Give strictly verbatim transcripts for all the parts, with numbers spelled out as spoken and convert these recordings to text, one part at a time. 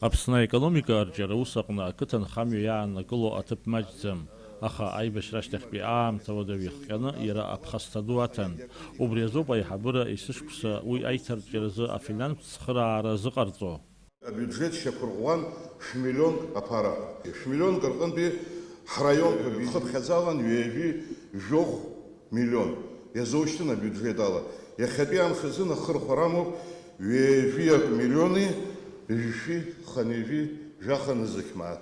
Аԥсны аекономика арҿиара ус аҟны ақыҭанхамҩа иааннакыло аҭыԥ маҷӡам, аха аибашьра ашьҭахьтәи аамҭа уадаҩ ихҟьаны иара аԥхасҭа ду аҭан. Убри азоуп аиҳабыра есышықәса уи аиҭарҿиаразы афинанстә цхыраара зыҟарҵо. Абиуџьеҭ шьақәырӷәӷәан шәмиллионк аԥара. Шәмиллионк рҟынтәи ҳраионқәа рхыԥхьаӡалан ҩажәи жәохә миллион иазоушьҭын абиуџьеҭ ала. Иахьатәи амш азын ахырхәара амоуп ҩажәиак миллиони жәшәи хынҩажәи жәаха нызқь мааҭ.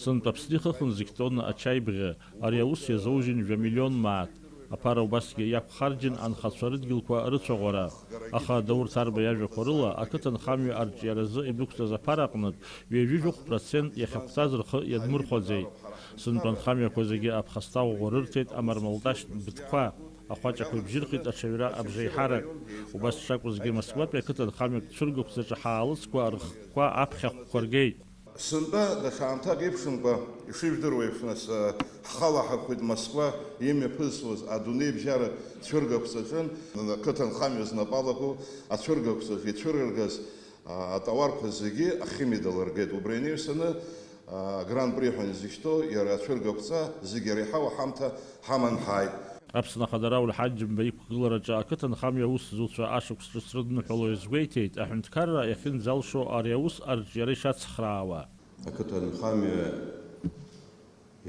Сынтәа Аԥсны ихыхын зқьтонна ачаибӷьы, ари аус иазоужьын жәа миллион мааҭ. Аԥара убасгьы иақәхарџьын анхацәа рыдгьылқәа рыцәаӷәара. Аха Даур Ҭарба иажәақәа рыла, ақыҭанхамҩа арҿиаразы идәықәҵаз аԥара аҟнытә ҩажәи жәохә процент иахьахәҭаз рхы иадмырхәаӡеит. Сынтәа анхамҩақәа зегьы аԥхасҭа ӷәӷәа рырҭеит амармалташьтә быҭқәа, ахәаҷақәа ибжьырхит аҽаҩра абжеиҳарак. Убас шакәызгьы, Москватәи ақыҭанхамҩатә цәыргақәҵаҿы ҳаалыцқәа рхқәа аԥхьахәқәа ргеит. Сынтәа даҽа аамҭак еиԥшымкәа, ишыжәдыруа еиԥш, нас, ҳхалаҳархәит Москва имҩаԥысуаз адунеибжьара цәыргақәҵаҿы, ақыҭанхамҩа знапы алаку ацәыргақәҵаҿы ицәырыргаз, а, атауарқәа зегьы ахьымидалыргеит. Убри анаҩсаны, а, Гран-при ҳәа изышьҭоу иара ацәыргақәҵа зегьы иреиҳау аҳамҭа ҳаман ҳааит. Аԥсны Ахада Рауль Ҳаџьымба иқәгылараҿы ақыҭанхамҩа аусзуҩцәа ашықәс ҿыц рыдныҳәало иазгәеиҭеит, аҳәынҭқарра иахьынӡалшо ари аус арҿиара ишацхраауа. Ақыҭанхамҩа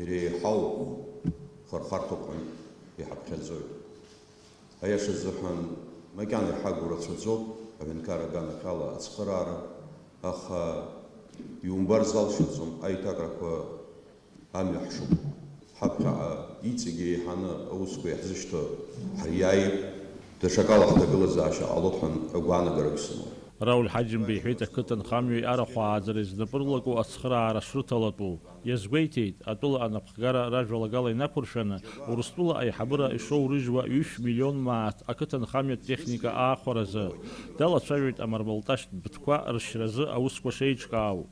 иреиҳау хырхарҭоуп ҳәа иҳаԥхьаӡоит. Аиаша азыҳәан, макьана иҳагу рацәаӡоуп аҳәынҭқарра аганахьала ацхыраара, аха иумбар залшаӡом аиҭакрақәа. Амҩа ҳшықәу, ҳаԥхьаҟа иҵегьы еиҳаны аусқәа иаҳзышьҭоу ҳариааип, даҽакала ҳҭагылазаашьа ҟалоит ҳәа агәаанагарагь сымоуп. Рауль Ҳаџьымба иҳәеит, ақыҭанхамҩеи арахә ааӡареи знапы рылаку ацхыраара шрыҭалатәу. Иазгәеиҭеит, атәыла анапхгара ражәалагала инақәыршәаны, Урыстәыла аиҳабыра ишоурыжьуа ҩышә миллион мааҭ ақыҭанхамҩатә техника аахәаразы. Далацәажәоит амармалташьтә быҭқәа ршьразы аусқәа шеиҿкаау.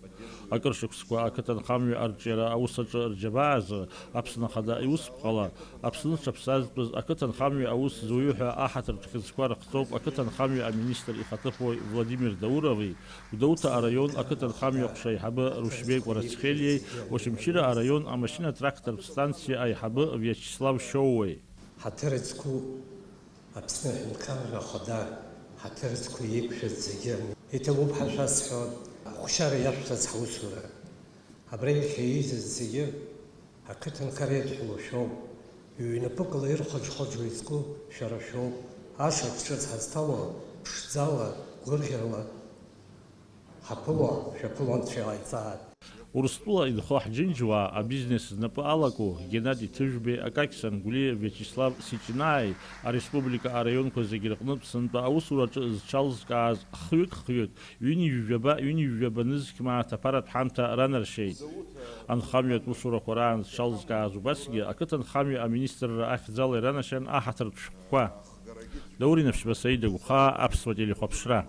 Акыр шықәсқәа ақыҭанхамҩа арҿиара аус аҿы рџьабаазы Аԥсны Ахада иусԥҟала, Аԥсны зҽаԥсазтәыз ақыҭанхамҩа аус зуҩы ҳәа аҳаҭыртә хьыӡқәа рыхҵоуп ақыҭанхамҩа аминистр ихаҭыԥуаҩ Владимир Даурови, Гәдоуҭа араион ақыҭанхамҩа ҟәша аиҳабы Рушьбеи Кәарацхелиеи, Очамчыра араион амашьына-трактортә станциа аиҳабы Виачеслав Шьоуеи. Ҳаҭыр зқәу Аԥсны аҳәынҭқарра ахада ҳаҭыр зқәу еиқәшәаз зегьы, иҭабуп ҳәа шәасҳәо, ахәшьара иашәҭаз ҳусура. Абра иахьа еизаз зегьы ақыҭанхара иадҳәалоу шәоуп, ҩнапыкла ирхәаџьхәаџьуа изку шәара шәоуп, ашықәс ҿыц ҳазҭало ԥшӡала, гәырӷьарала ҳаԥыло, шәаԥыло анцәа иҟаиҵааит. Урыстәыла инхо ҳџьынџьуаа абизнес знапы алаку Геннади Ҭыжәбеи, Акакь Сангәлиа, Виачеслав Сиҷнааи ареспублика араионқәа зегьы рҟнытә сынтәа аусураҿы зҽалзкааз хҩык-хҩык, ҩынҩажәаба, ҩынҩажәаба нызқь мааҭ аԥаратә ҳамҭа ранаршьеит. Анхамҩатә усурақәа раан зҽалзкааз убасгьы ақыҭанхамҩа аминистрра ахьӡала иранашьан аҳаҭыртә шәҟәқәа. Даур Инаԥшьба, Саида Гәхаа, Аԥсуа телехәаԥшра.